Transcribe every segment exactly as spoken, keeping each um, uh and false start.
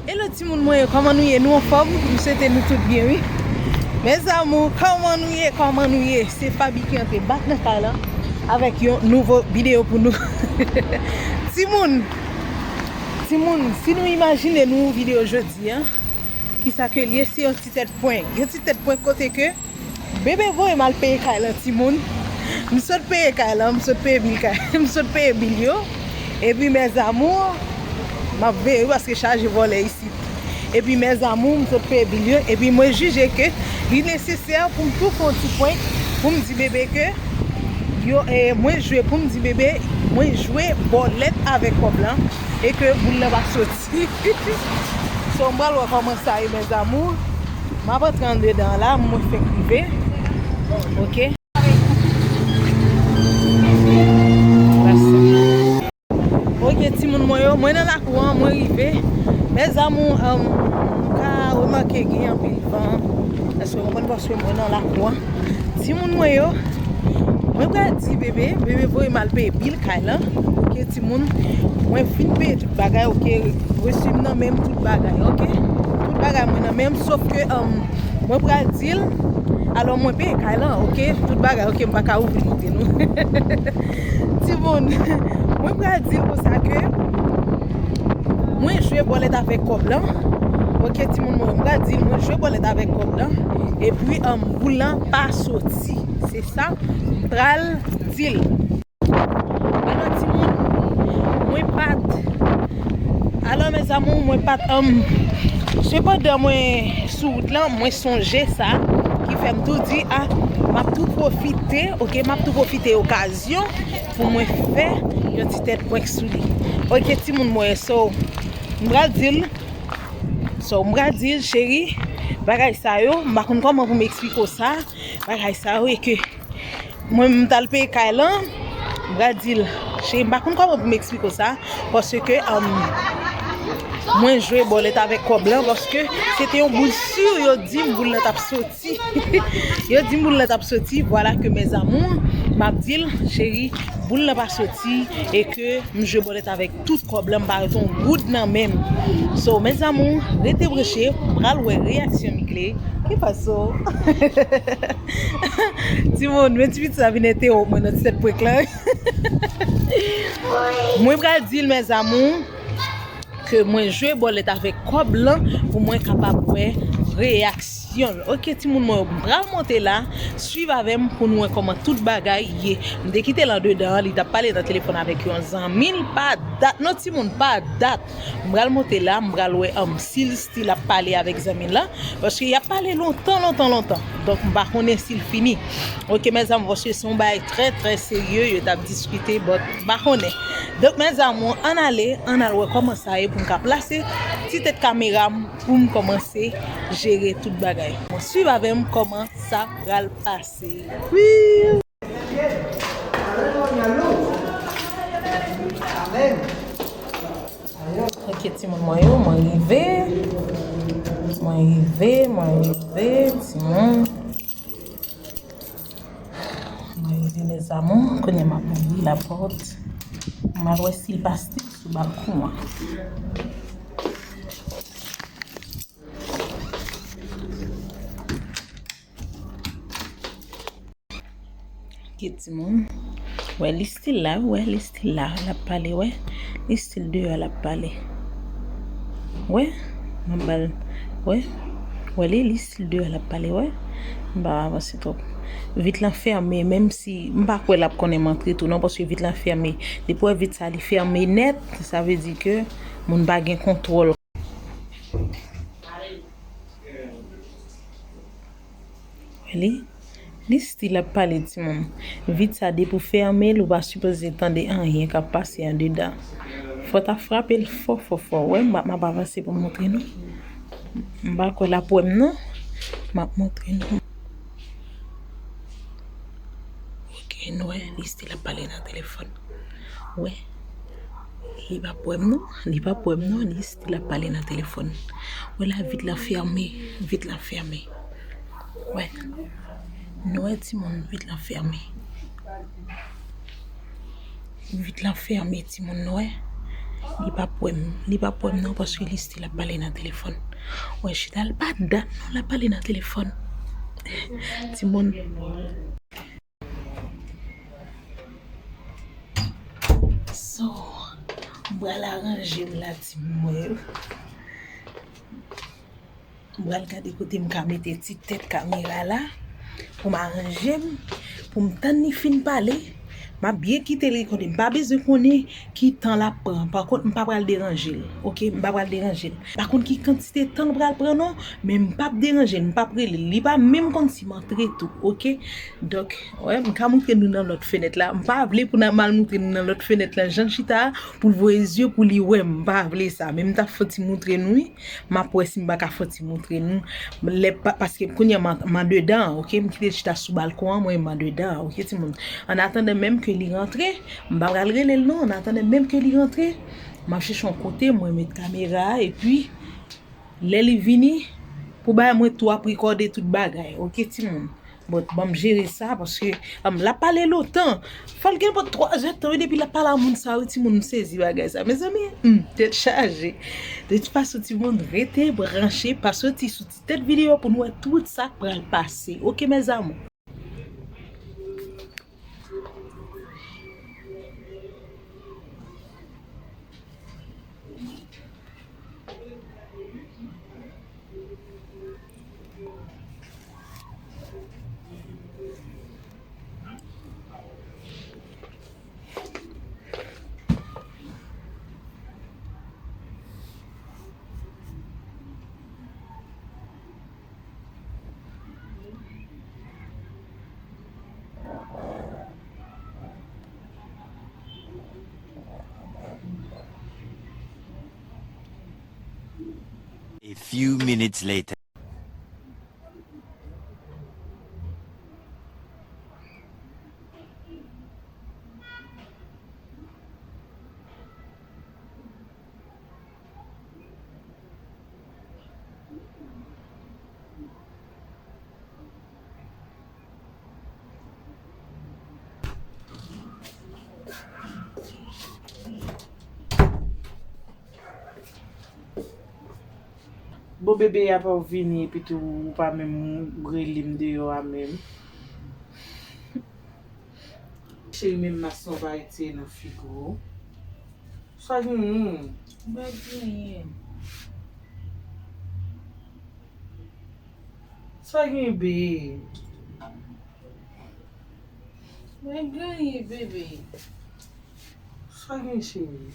Hello timoun mwen yo, kòman nou ye? Nou anfòm? M swete nou tout byen wi. Mes amours, kòman nou ye? Kòman nou ye? Se Faby ki antre back nan kay lan avèk yon nouvo videyo pou nou. Timoun, timoun, si nou imajine nou videyo jodi an, kisa ke l ye, se yon ti tèt prank. Yon ti tèt prank kote ke Bebe voye m al peye kay lan timoun. M sot peye kay lan, m sot peye bil kay, m sot peye bil yo. Epi mes amours, m ap veye wi paske chaje vòlè isit. Epi mes amours, m sot peye bil yo. Epi mwen jije ke li nesesè pou m tou fè yon ti prank pou m di bebe ke yo, eh, mwen jwe pou m di bebe, mwen jwe bòlèt avèk kòb lan e ke boul lan pa soti. So, m pral wè kòman sa ye, mes amours. M ap antre andedan la, mwen fèk rive. Ok. Ok, timoun mwen yo, mwen nan lakou an, mwen rive. Mes amours, um, nou ka remake gen anpil van. Èske w konprann? Paske mwen nan lakou an. Timoun mwen yo, mwen pral di bebe, bebe voye m al peye bil kay lan. Ok, timoun, mwen fin peye tout bagay, ok. Resi m nan men m, tout bagay, ok. Tout bagay mwen nan men m, sof ke, um, mwen pral di l, alò mwen peye kay lan, ok. Tout bagay, ok, m pa ka ouvri montre nou. Timoun, mwen pral di l konsa ke mwen jwe bòlèt avèk kòb lan. Ok, timoun mwen, mwen pral di l mwen jwe bòlèt avèk kòb lan. Epi, um, boul lan pa soti. Se sa m pral di l. Alò, timoun, mwen pa t, alò, mes amours, mwen pa t, um, sepandan mwen sou wout lan, mwen sonje sa, ki fè m tou di, a, m ap tou pwofite, ok, m ap tou pwofite okazyon pou mwen fè yon ti tèt prank sou li. Ok, timoun mwen, so, m pral di l, so, m pral di l, cheri, bagay sa yo, m pa konn kòman pou m eksplike w sa, bagay sa yo, e ke mwen, m t al peye kay lan, m pral di l, cheri, m pa konn kòman pou m eksplike w sa, paske, um, mwen jwe bòlèt avèk kòb lan, paske se te yon boul si, yo di m boul lan t ap soti. Yo di m boul lan t ap soti, vwala ke mes amours, m ap di l, cheri, boul lan pa soti, e ke m jwe bòlèt avèk tout kòb lan, m pa ret yon goud nan men m. So, mes amours, rete branche, pral wè reyaksyon Migley. Ki fason? Timoun, men ti pitit sa vin entèwonp mwen nan ti tèt prank lan. Mwen pral di l, mes amours, ke mwen jwe bòlèt avèk kòb lan pou mwen kapab wè reyaksyon l. Ok, timoun mwen yo, m pral monte la, swiv avè m pou n wè kòman tout bagay ye. M te kite l andedan, li t ap pale nan telefòn avèk yon zanmi l pa dat. Non, timoun, pa dat. M pral monte la, m pral wè, um, si l still ap pale avèk zanmi l lan, paske y ap pale lontan, lontan, lontan. Donk, m pa konnen si l fini. Ok, mes amours, paske se yon bagay trè, trè serye, yo t ap diskite, but m pa konnen. Donk, mes amours, ann ale, ann al wè kòman sa ye pou m ka plase ti tèt kamera m pou m kòmanse jere tout bagay. Bon, swiv avè m kòman sa pral pase. Wi! Ok, timoun mwen yo, mwen rive. Mwen rive, mwen rive, timoun. Mwen rive, mes amours. Kounye a m ap ouvri lapòt. M al wè si l pa still sou balkon an. Ki timoun? Wè, li still la, wè, li still la, l ap pale, wè. Li still deyò, l ap pale. Wè, m ap ba l, wè. Wè, li, li still deyò, l ap pale, wè. M pa avanse twòp. Vit lan fèmen, menm si, m pa kwè l ap konnen m antre tou, non, paske vit lan fèmen. Depi w wè vit sa, li fèmen nèt, sa vle di ke moun pa gen kontwòl. Wè li, li still ap pale, timoun. Vit sa, depi w fèmen l, ou pa sipoze tande anyen k ap pase andedan. Fò w ta frape l fò, fò, fò. Wè, m ap, m ap avanse pou m montre nou. M pa kwè l ap wè m, non. M ap montre nou. Ok, nou wè, li still ap pale nan telefòn. Wè. Li p ap wè m non, li p ap wè m non, li still ap pale nan telefòn. Wè la, vit lan fèmen, vit lan fèmen. Wè. Nou wè timoun, vit lan fèmen. Vit lan fèmen, timoun, nou wè. Li p ap wè m. Li p ap wè m non, paske li still ap pale nan telefòn. Wè, chita, l pa dat non, l ap pale nan telefòn. Timoun. So, m pral aranje m la, timoun. M pral gade kote m ka mete ti tèt kamera la pou m aranje m, pou m tann li fin pale. M ap byen kite l rekòde. M pa bezwen konnen ki tan l ap pran. Pa kont, m pa pral deranje l. Oke, m pa pral deranje l. M pa konn ki kantite tan l pral pran non, men m p ap deranje l, m p ap rele l. Li pa menm konn si m antre tou, oke? Donk, wè, m ka montre nou nan lòt fenèt la. M pa vle pou n al montre nou nan lòt fenèt la. Jan l chita a, pou l voye zye pou li wè m. M pa vle sa. Men m t ap fè ti montre nou, wi. M ap wè si m pa ka fè ti montre nou. Lè pa, paske kounye a m an, m andedan, oke? M kite l chita sou balkon an, mwen m andedan, oke, timoun? An atandan menm ke li rantre, m pa pral rele l non. An atandan menm ke li rantre, m ap chèche yon kote, mwen met kamera a, epi lè li vini, pou bay mwen tou ap rekòde tout bagay, oke, timoun? Bon, ban m jere sa, paske, um, l ap pale lontan. Fò l gen bon twa zè tan, wi, depi l ap pale a moun sa, wi, timoun, m sezi bagay sa. Mezanmi, hmm, tèt chaje. De tout fason, timoun, rete branche, pa soti sou ti tèt videyo pou n wè tout sa k pral pase. Oke, mes amours? A few minutes later. Bon, bebe a pa vini, epi tou ou pa menm rele m deyò a menm. Cheri, menm mas non pa retire nan figi w. Sa genyen? M pa genyen. Sa genyen, bebe? M pa genyen, bebe. Sa genyen, cheri?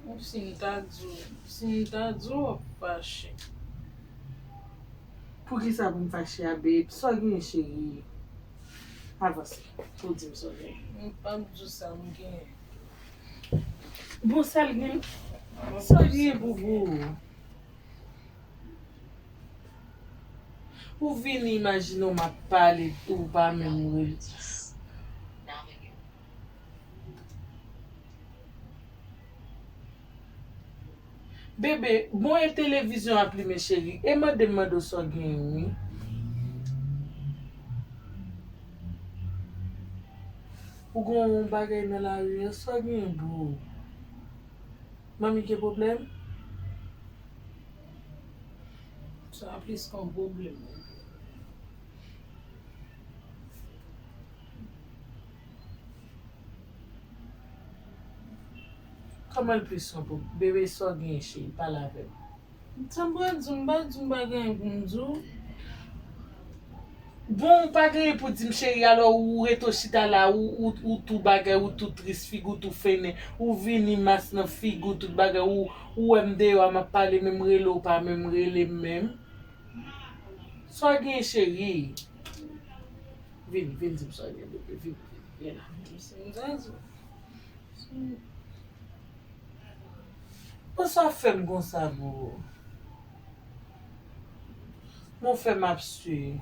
Ou si m ta di w, si m ta di w, w ap fache. Poukisa pou m fache a, babe? Sa w gen, cheri? Avanse pou w di m sa w gen. M p ap di w sa m gen. Bon, sa l gen, sa l gen, boubou? Ou vini imajine w m ap pale, ou pa menm rele. Bebe, bon e televizyon ap limen cheri, e mande m mande w sa w genyen wi. Ou gen yon bagay nan lari a, sa w genyen boo? Manmi gen pwoblèm? Sa plis ke yon pwoblèm. Kòman l plis ke yon pwoblèm? Bebe, sa w genyen cheri? Pale avè m. Sa m pral di w, m pa di w m pa gen anyen pou m di w. Bon, ou pa gen anyen pou di m cheri, alò ou rete w chita la, ou, ou, ou tou bagay, ou tou tris, figi w tou fennen, ou vini mas nan figi w, tout bagay, ou, ou wè m deyò a, m ap pale, menm rele w pa menm rele m menm. Sa w gen cheri? Vini, vin di m sa w gen bebe, vini, vini, vin la. Bon, sa w ap fè m konsa boo? Bon, fè m ap swi.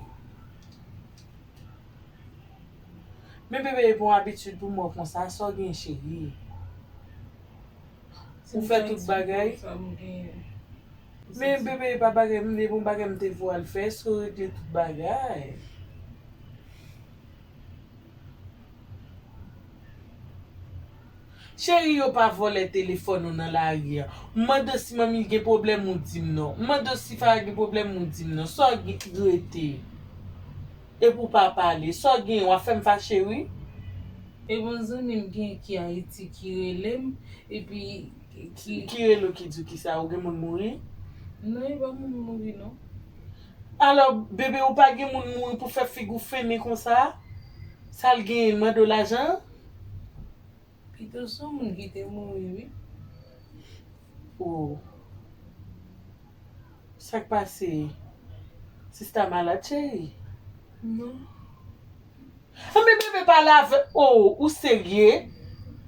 Men bebe, e pa yon abitid pou m wè w konsa, sa w gen cheri? Ou fè tout bagay? Men bebe, e pa bagay m, e pa yon bagay m te voye al fè, èske w regle tout bagay? Cheri, yo pa vòlè telefòn ou nan lari a. M mande w si manmi gen pwoblèm, ou di m non. M mande w si Fara gen pwoblèm, ou di m non. Sa w gen rete? Epi w pa pale. Sa w gen, w ap fè m fache, wi. E bon, zanmi m gen ki Ayiti ki rele m, epi ki Ki rele w ki di w ki sa, ou gen moun mouri? Non, e pa moun mouri, non. Alò, bebe, ou pa gen moun mouri pou fè figi w fennen konsa? Sa l genyen, l mande w lajan? Pito se yon moun ki te mouri, wi. Oh. Sa k pase? Sista malad, cheri? Non. Anben, bebe, pale avè. Oh, ou serye?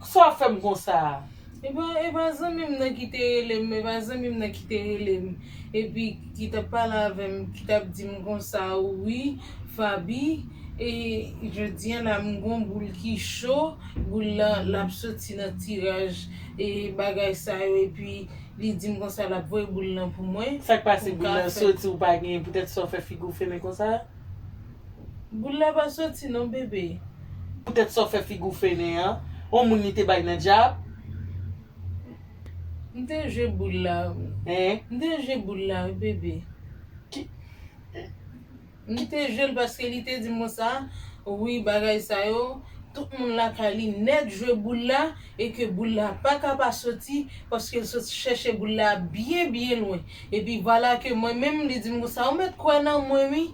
Sa w ap fè m konsa? E pa, e pa zanmi m nan ki te rele m, e pa zanmi m nan ki te rele m. Epi ki t ap pale avè m, ki t ap di m konsa, wi, Faby, e jodi a la, m gon boul ki cho, boul la, l ap soti nan tiraj, e bagay sa yo, epi li di m konsa, l ap voye boul lan pou mwen. Sa k pase, boul lan soti, ou pa genyen, poutèt sa w fè figi w fennen konsa? Boul la pa soti non, bebe. Poutèt sa w fè figi w fennen an, on moun li te bay nan djab? M te jwe boul la. Hein? M te jwe boul la, wi, bebe. Ki M te jwe l paske li te di m konsa, wi, bagay sa yo, tout moun lakay li nèt jwe boul la, e ke boul la pa ka pa soti, paske l sot chèche boul la byen, byen lwen. Epi vwala ke mwen menm, li di m konsa, ou mèt kwè nan mwen, wi.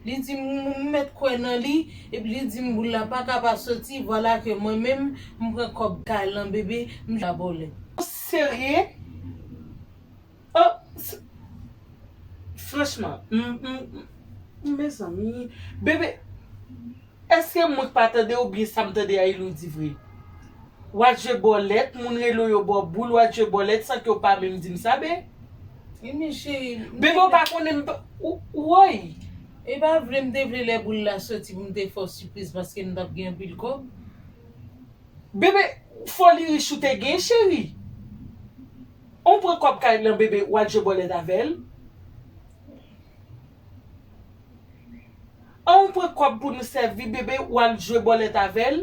Li di m, m mèt kwè nan li, epi li di m boul la pa ka pa soti, vwala ke mwen menm, m pran kòb kay lan, bebe, m jwe a bòlèt. Serye? Oh, s-, franchman, m, m, m, mezanmi, bebe, èske mwen k pa tande oubyen sa m tande a Elou di vre? W al jwe bòlèt, moun rele w yo ba w boul, w al jwe bòlèt san ke w pa menm di m sa, be? Ebyen, cheri, m Bebe, w pa konnen m pa, ou, woy! E pa vle m te vle lè boul la soti pou m te fè w sipriz paske m t ap gen anpil kòb. Bebe, foli rich ou te gen, cheri. An w pran kòb kay lan, bebe, w al jwe bòlèt avè l. An w pran kòb pou nou sèvi, bebe, w al jwe bòlèt avè l.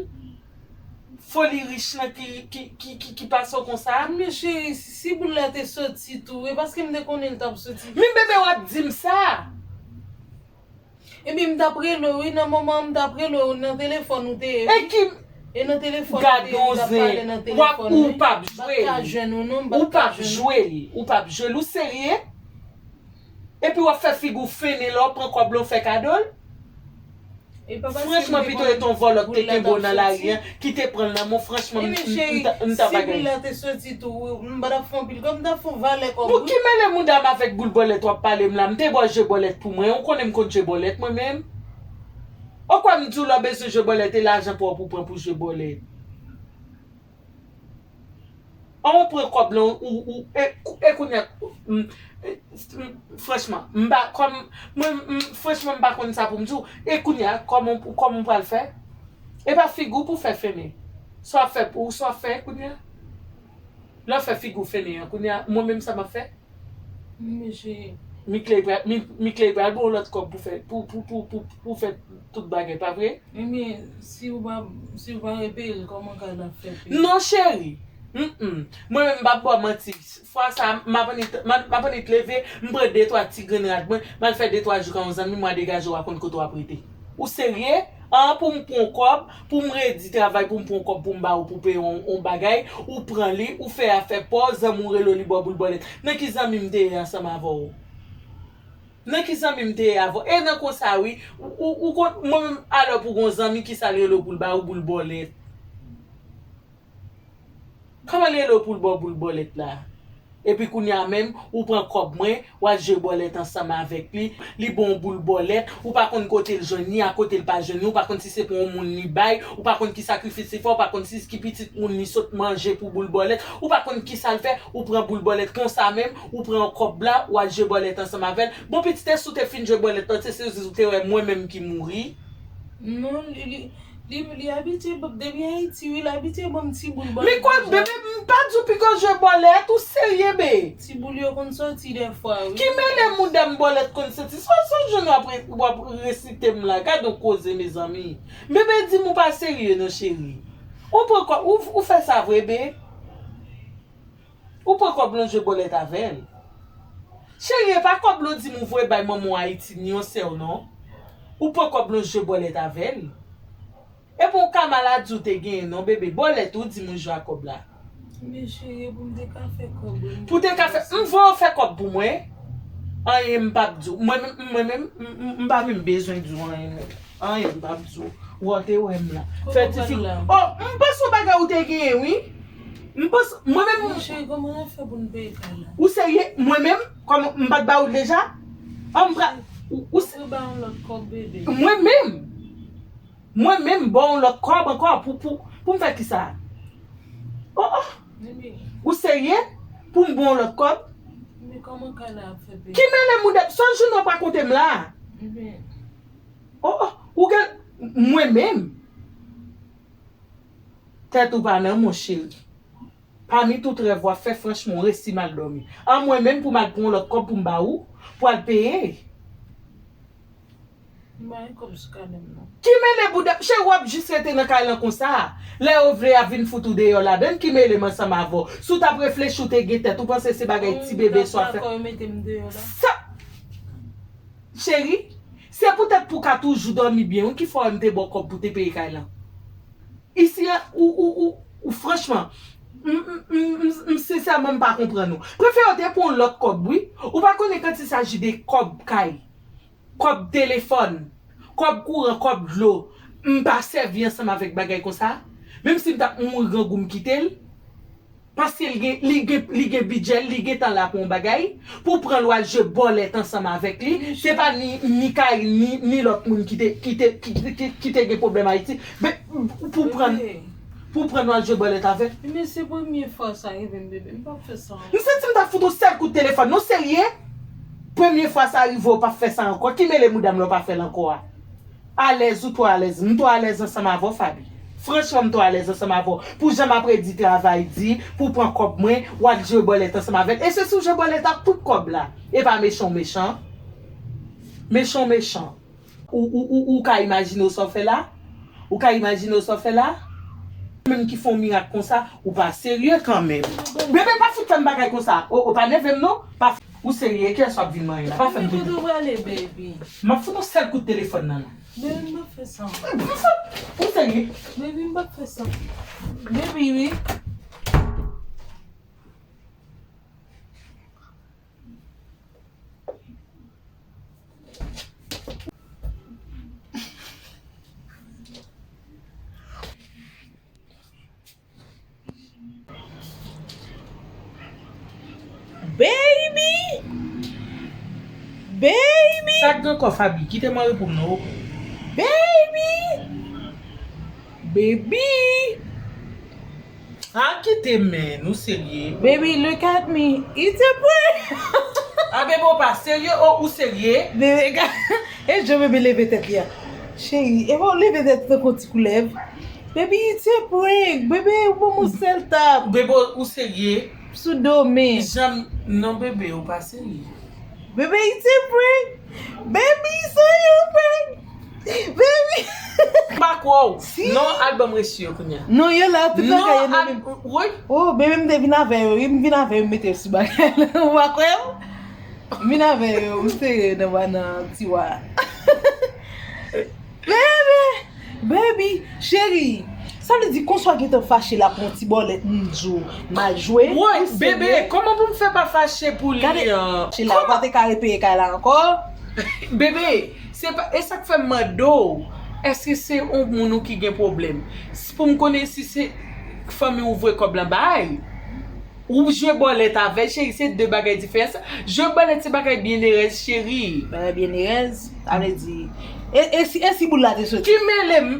Foli rich lan ki, ki, ki, ki, ki pase w konsa. Men cheri, si, si boul la te soti tou, e paske m te konnen l t ap soti. Men bebe, w ap di m sa. Ebyen, m t ap rele w, wi, nan moman an, m t ap rele w, nan telefòn ou te ye, wi. E ki E nan telefòn ou te ye, m t ap pale nan telefòn, wi. M pa t ka jwenn ou, non, m pa t ka jwenn ou. Ou p ap jwe l, ou p ap jwe l, ou serye? Epi w ap fè figi w fennen lè w pran kòb la w fè kado l? Franchman, pito e t on vòlò k te kenbe w nan lari an, ki te pran l nan men w, franchman, m, m, m, ta, m ta pa gen. Ebyen, cheri, si, si boul la te soti tou, wi, m pa t ap fè anpil kòb, m t ap fè yon valè kòb, wi. Pou ki mele mouda m avèk boul bòlèt w ap pale m la? M te ba w jwe bòlèt pou mwen, ou konnen m konn jwe bòlèt mwen menm. Ou kwè m di w lè w bezwen jwe bòlèt, e lajan pa w pou w pran pou jwe bòlèt? An w pran kòb lan, ou, ou, e, e kounye a, m, e, m, franchman, m pa, kòm, mwen, m, franchman, m pa konn sa pou m di w. E kounye a, kòman, kòman w pral fè? E pa figi w pou w fè fennen. Sa w ap fè pou, sa w ap fè kounye a? Lè w fè figi w fennen an, kounye a, mwen menm sa m ap fè? Mesye. Mikley pral, Mi-, Mikley pral ba w lòt kòb pou fè, pou, pou, pou, pou, pou fè tout bagay, pa vre? Ebyen, si w pa, si w pa repeye l, kòman kay la fè peye? Non, cheri. Mm, mm. Mwen menm, m p ap ba w manti. Fwa sa, m ap annik, m ap, m ap annik leve, m pran de twa ti grenn rad mwen, m al fè de twa jou kay yon zanmi, m al degaje w, w a konn kote w ap rete. Ou serye? An, pou m pran yon kòb, pou m redi travay, pou m pran yon kòb, pou m ba ou, pou peye yon, yon bagay, ou pran li, ou fè afè pa w, zanmi w rele w, li ba w boul bòlèt. Nan ki zanmi m te ye ansanm avè w? Nan ki zanmi m te ye avè w? E nan konsa, wi, ou, ou, ou konn, mwen menm, alò pou gon zanmi, kisa l rele w pou l ba ou boul bòlèt? Kòman l rele w pou l ba w boul bòlèt la? Epi kounye a menm, ou pran kòb mwen, w al jwe bòlèt ansanm avèk li, li ba w yon boul bòlèt, ou pa konn kote l jwenn li, a kote l pa jwenn li, ou pa konn si se pou yon moun li bay, ou pa konn ki sakrifis li fè, ou pa konn si ki pitit moun li sot manje pou boul bòlèt, ou pa konn kisa l fè, ou pran boul bòlèt konsa menm, ou pran kòb la, w al jwe bòlèt ansanm avè l. Bon, pitit, èske w te fin jwe bòlèt la, se sezi w te wè mwen menm ki mouri? Non, li, li, Li, li abitye, depi Ayiti, wi, li abitye ban m ti boul bòlèt deja. Men kwè, bebe, m pa di w piga w jwe bòlèt, ou serye, be? Ti boul yo konn soti dèfwa, wi. Ki mele mouda m bòlèt konn soti? Se yon jèn w ap re-, w ap resite m la. Gad yon koze, mezanmi. Bebe, di m ou pa serye, non, cheri. Ou poko, ou, ou fè sa vre, be? Ou pran kòb lan jwe bòlèt avè l. Cheri, e pa kòb lan w di m ou voye bay manman w Ayiti ni yon sè w non. Ou pran kòb lan w jwe bòlèt avè l. Epi w ka maladi w te genyen non, bebe. Bòlèt ou di m ou jwe ak kòb la. Men cheri, e pou m te ka fè kòb wi. Pou te ka fè, m voye w fè kòb pou mwen. Anyen m p ap di w. Mwen menm, mwen menm, m, m, m pa menm bezwen di w anyen non. Anyen m p ap di w. Wè w te wè m la. Fè ti figi. Oh, m panse w bagay ou te genyen wi. M panse, mwen menm. Men cheri, kòman n ap fè pou n peye kay la? Ou serye? Mwen menm? Kòman m pa t ba ou l deja? An m pra. Ou, ou se. Ou ba yon lòt kòb, bebe. Mwen menm? Mwen menm ba w yon lòt kòb ankò pou, pou, pou m fè kisa? Oh, oh. Bebe. Ou serye? Pou m ba w yon lòt kòb? Men kòman kay la ap fè peye? Ki mele mouda, sòl jounen w pa konte m la? Bebe. Oh, oh. Ou gen, mwen menm? Tèt ou pa nan men w cheri. Pami tout rèv w ap fè, franchman, w resi mal dòmi. An mwen menm pou m al pran yon lòt kòb pou m ba ou, pou al peye. M pa gen kòb sou kanè m non. Ki mele bouda, cheri, w ap jis rete nan kay lan konsa. Lè yo vle y ap vin fout ou deyò ladan l, ki mele m ansanm avè w? Si w t ap reflechi, w te gen tèt, ou panse se bagay ti bebe sa w ap fè? Sa, cheri, se poutèt pou w ka toujou dòmi byen wi ki fè m te ba w kòb pou te peye kay lan. Isi a, ou, ou, ou, ou, franchman, m, m, m, m, m, sensèman, m pa konprann ou. Prefere w te pran yon lòt kòb, wi. Ou pa konnen kan il s'agit de kòb kay, kòb telefòn, kòb kouran, kòb dlo. M pa sèvi ansanm avèk bagay konsa. Menm si m t ap mouri grangou, m kite l. Paske li gen, li gen, li gen bidjè l, li gentan la pou yon bagay, pou pran l w al jwe bòlèt ansanm avèk li. Se pa ni, ni Kay, ni, ni lòt moun ki te, ki te, ki, ki, ki, ki te gen pwoblèm Ayiti. Men, pou pran, pou pran w al jwe bòlèt avè l. Men se premye fwa sa rive m, bebe. M p ap fè sa ankò. M santi m ta fout yon sèl kout telefòn. Non, serye? Premye fwa sa rive w p ap fè sa ankò. Ki mele mouda m lè w pa fè l ankò a? Alèz ou twò alèz. M twò alèz ansanm avè w, Faby. Franchman, m twò alèz ansanm avè w. Pou jan m ap redi travay di, pou w pran kòb mwen, w al jwe bòlèt ansanm avè l. E se si w jwe bòlèt ak tout kòb la. E pa mechan w mechan. Mechan w mechan. Ou, ou, ou, ou ka imajine w sa w fè la? Ou ka imajine w sa w fè la? Menm ki fè yon mirak konsa, ou pa serye kanmenm. Bebe, pa fout fè m bagay konsa. O, o, pa nève m non. Pa f-, ou serye, kiyès w ap vin manyen la? Pa fè m. Kote w prale, baby? M ap fout yon sèl kout telefòn nan la. Baby, m p ap fè sa. Ou serye? Baby, m p ap fè sa. Baby, wi. Baby! Baby! Sa k gen ankò, Faby? Kite mwen reponn ou. Baby! Baby! A, kite men, ou serye? Baby, look at me. It's a prank! A, bebe, ou pa serye? O, ou serye? Bebe, e jan bebe leve tèt li a. Cheri, e pa w leve tèt tankou ti koulèv. Baby, it's a prank. Bebe, ou ban m yon sèl tap. Bebe, ou serye? Sou do men. Jan, non, bebe, ou pa serye. Bebe, it's a prank. Baby, it's a prank. Baby. M pa kwè w. Si. Non, al ban m resi yo kounye a. Non, yo la, tout bagay yo nan men m. Wi. Oh, bebe, m te vin avè yo. M vin avè yo, m mete yo sou bagay la. Ou pa kwè m? M vin avè yo, m sere nan, nan tiwa. Bebe, baby, cheri. Sa vle di, konsa w gentan fache la pou yon ti bòlèt, m di w, m al jwe. Woy, bebe, kòman pou m fè pa fache pou li an? Gade, cheri, la, ou pa te ka repeye kay la ankò? Bebe, se pa, e sa k fè m mande w, èske se yon moun ou ki gen pwoblèm? S-, pou m konnen si se fanmi ou voye kòb lan bay. Ou jwe bòlèt avè l, cheri, se de bagay diferan. Jwe bòlèt se bagay byennerèz, cheri. Bagay byennerèz, sa vle di, e, e si, e si boul la te soti? Ki mele m?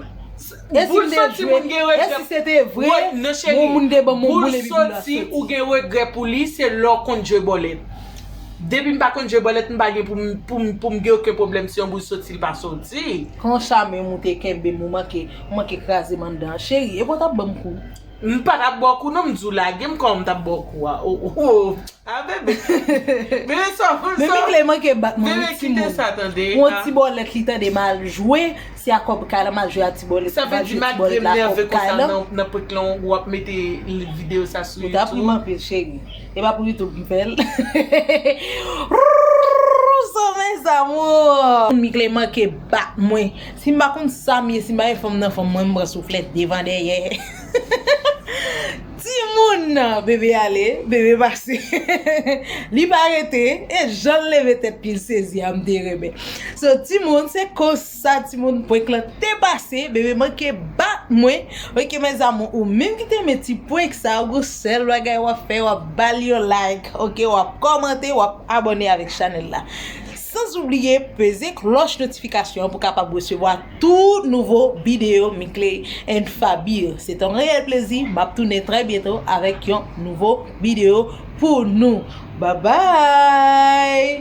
E si m te jwe? E si se te vre? Woy, non, cheri. Yon moun te ban m yon boul epi boul la soti. Boul soti, ou gen regrè pou li, se lè w konn jwe bòlèt. Depi m pa konn jwe bòlèt, m pa gen pou m, pou m, pou m gen okenn pwoblèm si yon boul soti, li pa soti. Konsa menm ou te kenbe m, ou manke, ou manke kraze m anndan. Cheri, e pa w t ap ban m kou? M pa t ap ba w kou non, m di w lage m kòman m t ap ba w kou a. Oh, oh, oh. Ah, bebe. Bebe, sa, Men sa. Mickley manke bat mwen Bebe, yon ti kite moun. Sa, tande. Yon Ah. Ti bòlèt li tande mal jwe. Se a kòb kay la mal jwe a ti bòlèt. Sa vle Mal di jwe ti malgre bòlèt m la nève kòb kay konsa la. Nan, nan prank lan, w ap mete videyo sa sou Ou t ap ri m YouTube. Anpil, cheri. E pa pou YouTube m fè l. Rrrr, sa mes amours. Mickley manke bat mwen. Si m pa konn sa m ye, si m pa gen fanm nan fanm mwen, m pran souflèt devan dèyè. Timoun nan, bebe ale, bebe pase. Li pa rete, e jan l leve tèt li, l sezi a, m te renmen. So, timoun, se konsa, timoun, prank lan te pase, bebe manke bat mwen. Ok, mes amours, ou menm ki te renmen ti prank sa, ou gon sèl bagay w ap fè, w ap ba l yon like, ok, w ap kòmante, w ap abòne avèk chanèl la. Sans oubliye peze klòch notifikasyon pou kapab resevwa tou nouvo videyo Mickley and Fabir. Se te yon reyèl plezi. M ap tounen trè byento avèk yon nouvo videyo pou nou. Bye bye!